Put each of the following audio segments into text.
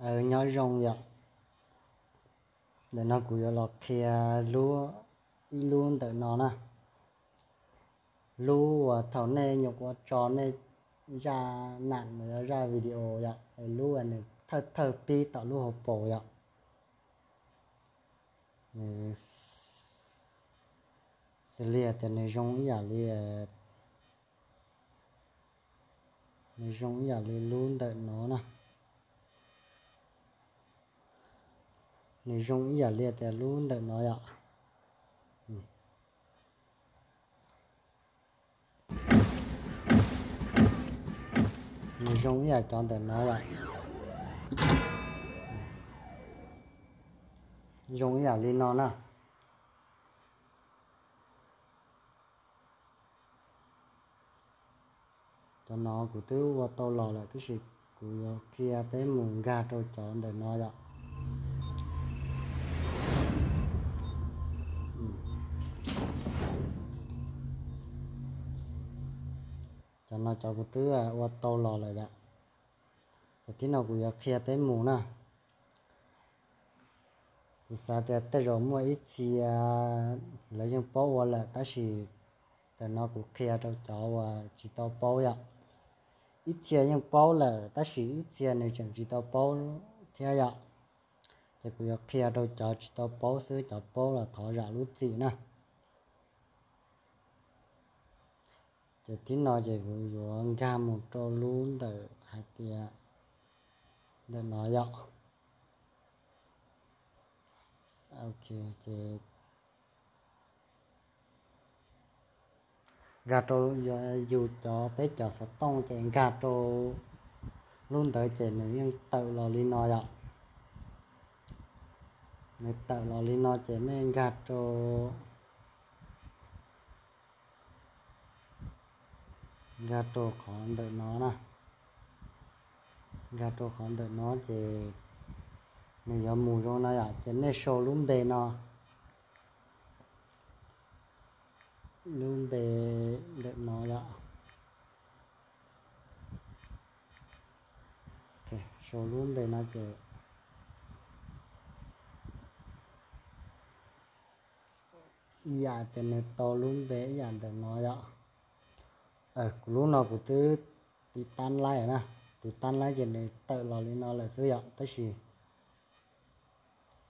Aws, nyob zoo yom. Ntawm no kuv yuav los qhia lub, ib lub ntawm no na. Lub uas thaum nej nyuam qhuav tso nej zaj nam los yog zaj video yom, es lub uas nws thawj thawj pib tom lub hauv paus yom. Nws xws li tias nws zoo ib yam li, nws zoo ib yam li lub ntawm no na. Nws zoo ib yam li tias lub ntawm no yom. Nws zoo ib yam cov ntawm no yom. Zoo ib yam li no na. Cov no kuv twb ua tau los lawm tab sis kuv yuav qhia peb mus nkag rau cov ntawm no yom. Cov no cov kuv twb ua tau los lawm yom. Ces tib no kuv yuav qhia peb mus na. Kuv xav tias tej zaum muaj ib txhia lawv yeej paub ua lawm tab sis ntawm no kuv qhia rau cov uas tsis tau paub yom. Ib txhia yeej paub lawm tab sis ib txhia nws tseem tsis tau paub thiab yom. Ces kuv yuav qhia rau cov tsis tau paub xwb, cov paub los thov zam lub txim na. Ces tib no ces kuv yuav nkag mus rau lub ntawm hais tias ntawm no yom. Ok, ces nkag rau, yus cov, peb cov xov tooj ces nkag rau lub ntawd ces nws yeej tawm los li no yom. Nws tawm los li no ces nej nkag rau, nkag rau qhov ntawm no na. Nkag rau qhov ntawm no ces nws yuav mus zoo no yom, ces nej sau lub npe no, lub npe ntawm no yom. Sau lub npe no ces ib yam ces nws tau lub npe ib yam ntawm no yom. Kuv lub no kuv twb tiv tab laib na, tiv tab laib ces nws tawm los li no lawm xwb yom, tab sis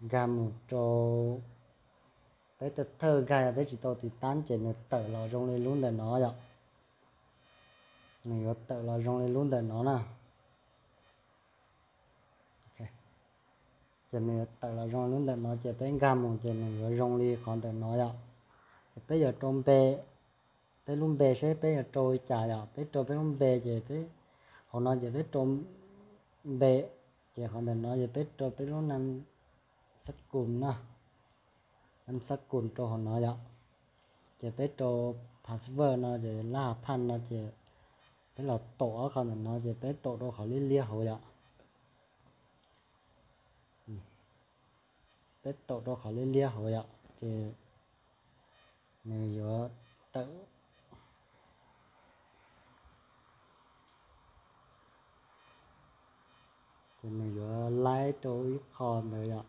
nkag mus rau, peb thawj thawj nkag yog peb tsis tau tiv tab ces nws tawm los zoo li lub ntawm no yom. Nws yuav tawm los zoo li lub ntawm no na. Ces nws yuav tawm los zoo li lub ntawm no ces peb nkag mus ces nws yuav zoo li qhov ntawm no yom. Ces peb yuav rau npe, peb lub npe seb peb yuav rau li cas yom, peb rau peb lub npe ces peb, hauv no ces peb rau npe, ces qhov ntawm no ces peb rau peb lub nam xab kus no, nam xab kus rau hauv no yom. Ces peb rau password no ces lab hav phaj no ces peb los taum ob qho ntawm no ces peb taum rau qhov liab liab hauv yom. Peb taum rau qhov liab liab hauv yom, ces nws yuav tawm, ces nws yuav laib rau ib qho ntawd yom.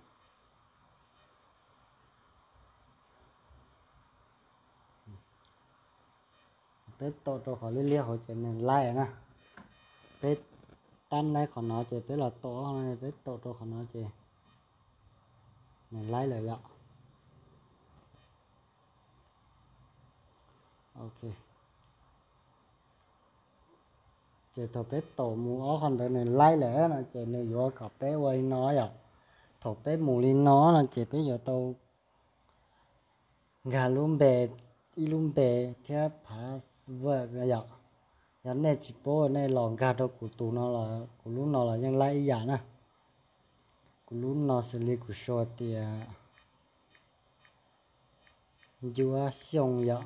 Peb taum rau qhov liab liab hauv ces nws laib na. Peb tab laib qhov no ces peb los taum, peb taum rau qhov no ces nws laib lawm yom. Ok. Ces thaum peb taum mus ob qho ntawd nws laib lawm no ces nws yuav kom peb ua li no yom. Thaum peb mus li no no ces peb yuav tau nkag lub npe, ib lub npe thiab password yom. Yog nej tsis paub nej los nkag rau kuv tus no los kuv lub no los yeej laib ib yam na. Kuv lub no xws li kuv sau tias Ncuab Xyooj yom.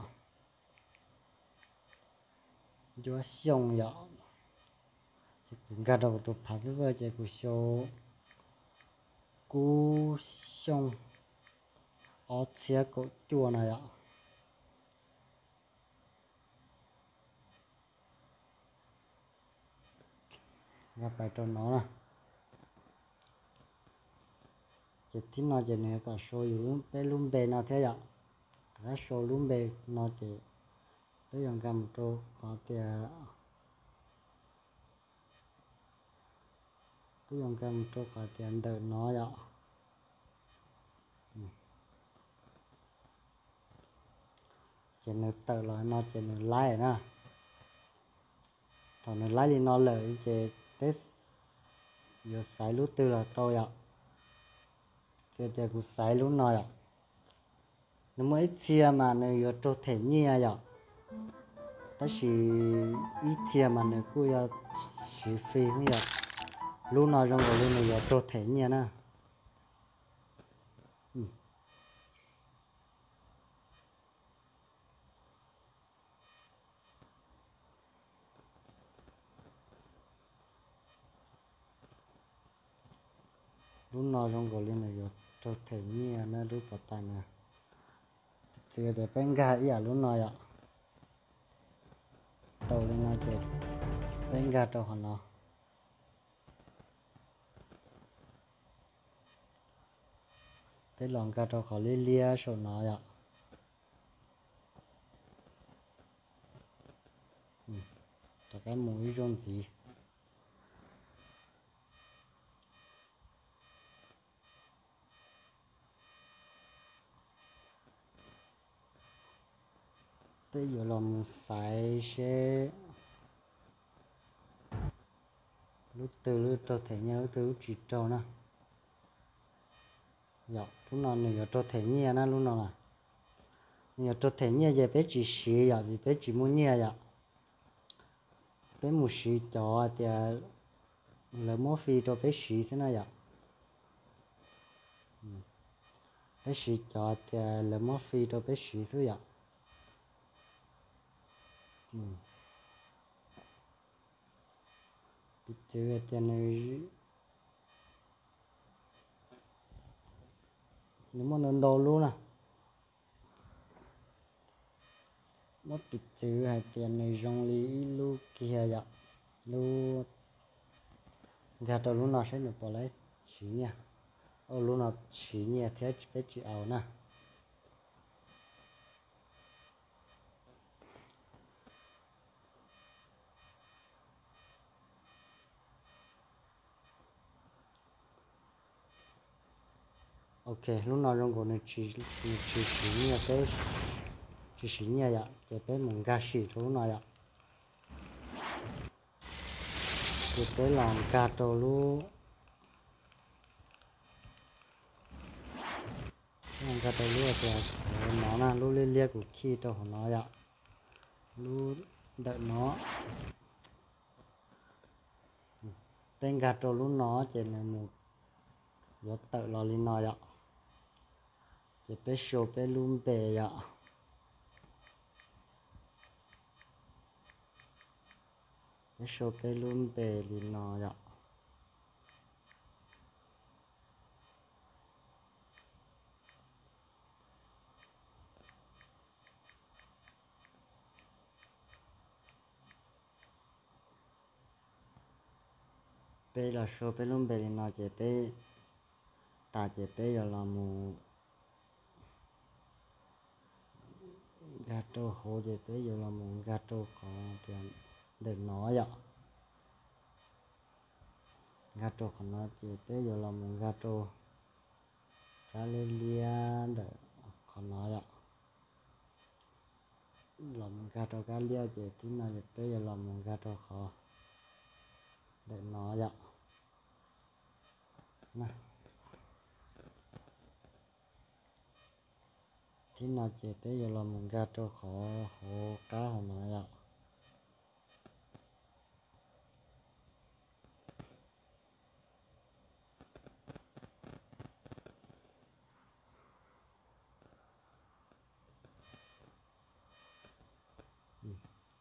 Ncuab Xyooj yom. Ces kuv nkag rau kuv tus password ces kuv sau Kub Xyooj ob txhiab kaum cuaj no yom. Nkag pais rau no na. Ces tib no ces nws yuav kom sau yus peb lub npe no thiab yom. Rov qab sau lub npe no ces peb yuav nkag mus rau qhov tias, peb yuav nkag mus rau qhov tias ntawm no yom. Ces nws tawm los no ces nws laib na. Thaum nws laib li no lawm ces peb yuav xaiv lub twg los tau yom. Txawm tias kuv xaiv lub no yom, nws muaj ib txhia mas nws yuav raug them nyiaj yom, tab sis ib txhia mas nws kuj yuav siv free yom. Lub no zoo nkaus li nws yuav raug them nyiaj na. Lub no zoo nkaus li nws yuav raug them nyiaj na lub pov tas na. Txwv tias peb nkag ib yam lub no yom. Tau li no ces peb nkag rau qhov no. Peb los nkag rau qhov liab liab saum no yom. Rov qab mus ib zaug ntxiv. Peb yuav los mus xaiv seb lub twg lub raug them nyiaj lub twg lub tsis raug na. Yog lub no nws yuav raug them nyiaj na lub no na. Nws yuav raug them nyiaj ces peb tsis siv yom vim peb tsis muaj nyiaj yom. Peb mus siv cov tias lawv muab free rau peb siv xwb na yom. Peb siv cov tias lawv muab free rau peb siv xwb yom. Piv txwv tias nws, nws muaj ntau ntau lub na. Muab piv txwv hais tias nws zoo li ib lub kiag yom, lub, nkag rau lub no saib nws puas laib siv nyiaj. Au, lub no siv nyiaj thiab peb tsis au na. Ok, lub no zoo nkaus nws tsis siv nyiaj, peb tsis siv nyiaj yom, ces peb mus nkag sim rau lub no yom. Ces peb los nkag rau lub, nkag rau lub tias no na, lub liab liab kuv khij rau hauv no yom, lub ntawm no. Peb nkag rau lub no ces nws mus yuav tawm los li no yom. Ces peb sau peb lub npe yom. Peb sau peb lub npe li no yom. Peb los sau peb lub npe li no ces peb tas ces peb yuav los mus nkag rau hauv ces peb yuav los mus nkag rau qhov tias ntawm no yom. Nkag rau qhov no ces peb yuav los mus nkag rau kab liab liab ntawm qhov no yom. Los mus nkag rau kab liab ces tib no peb yuav los mus nkag rau qhov ntawm no yom. Tib no ces peb yuav los mus nkag rau qhov hauv qab hauv no yom.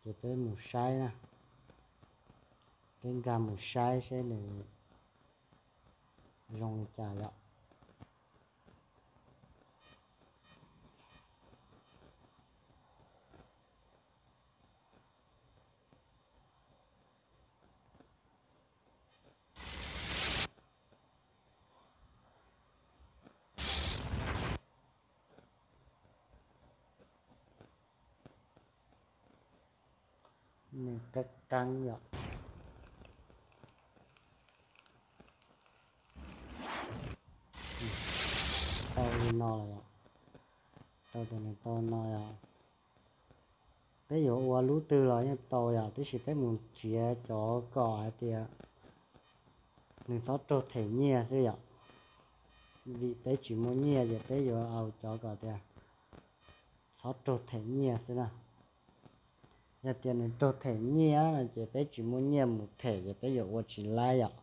Ces peb mus saib na, peb nkag mus saib seb nws zoo li cas yom. Nws qeeb qeeb yom. Tau li no lawm yom. Tau tias nws tau no yom. Peb yuav ua lub twg los yeej tau yom, tab sis peb mus nrhiav cov kom hais tias nws txhob raug them nyiaj xwb yom. Vim peb tsis muaj nyiaj ces peb yuav ua cov kom tias txhob raug them nyiaj xwb na. Yog tias nws raug them nyiaj no ces peb tsis muaj nyiaj mus them ces peb yuav ua tsis laib yom.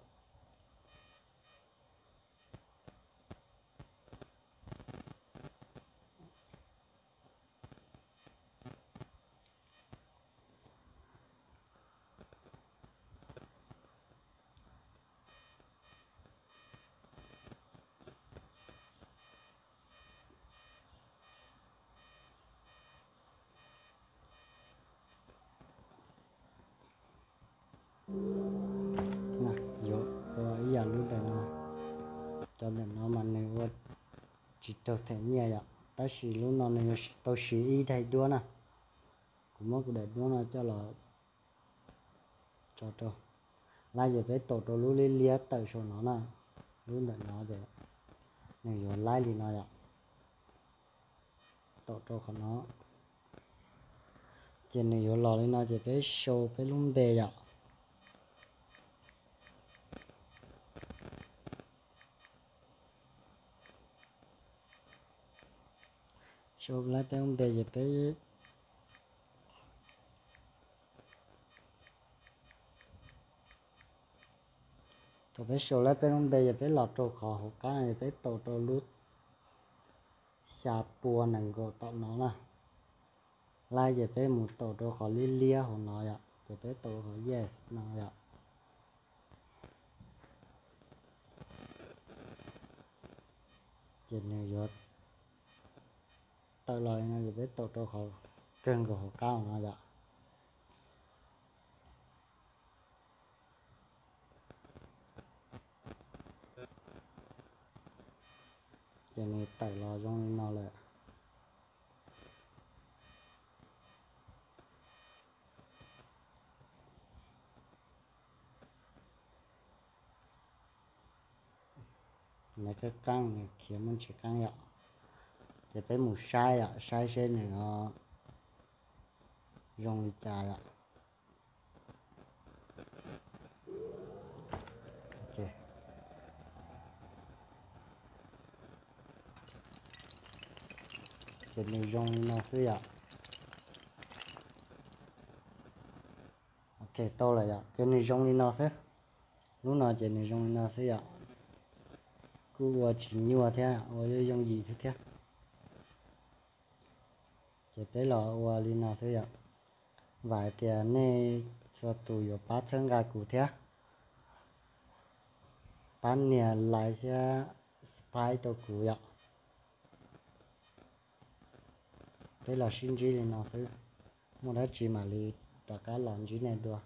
Yuav ua ib yam lub ntawm no. Cov ntawm no mas nws ua tsis raug them nyiaj yom, tab sis lub no nws yuav tau siv ib daim duab na. Kuv muab kuv daim duab no coj los tso rau. Laib ces peb taus rau lub liab liab tawm saum no na. Lub ntawm no ces nws yuav laib li no yom. Taus rau qhov no ces nws yuav los li no ces peb sau peb lub npe yom. Sau laib peb lub npe ces peb, thaum peb sau laib peb lub npe ces peb los rau qhov hauv qab no ces peb taus rau lub xya pua nees nkaum tom no na. Laib ces peb mus taus rau qhov liab liab hauv no yom, ces peb taus qhov yes no yom. Ces nws yuav tawm los li no ces peb taus rau qhov kawg nkaus hauv qab no yom. Ces nws tawm los zoo li no lawm. Nws qeeb qeeb, nws khiav muaj ntsis qeeb yom. Ces peb mus saib yom, saib seb nws zoo li cas yom. Ces nws zoo li no xwb yom. Ok, tau lawm yom, ces nws zoo li no xwb. Lub no ces nws zoo li no xwb yom. Kuj ua tsis nyuaj thiab, ua yooj yooj yim xwb thiab. Ces peb los ua li no xwb yom. Vam hais tias nej txhua tus yuav pab txhawb nqa kuv thiab, pab nias like thiab subscribe rau kuv yom. Peb los sib ntsib li no xwb, muaj dab tsi mam li rov qab los ntsib nej dua.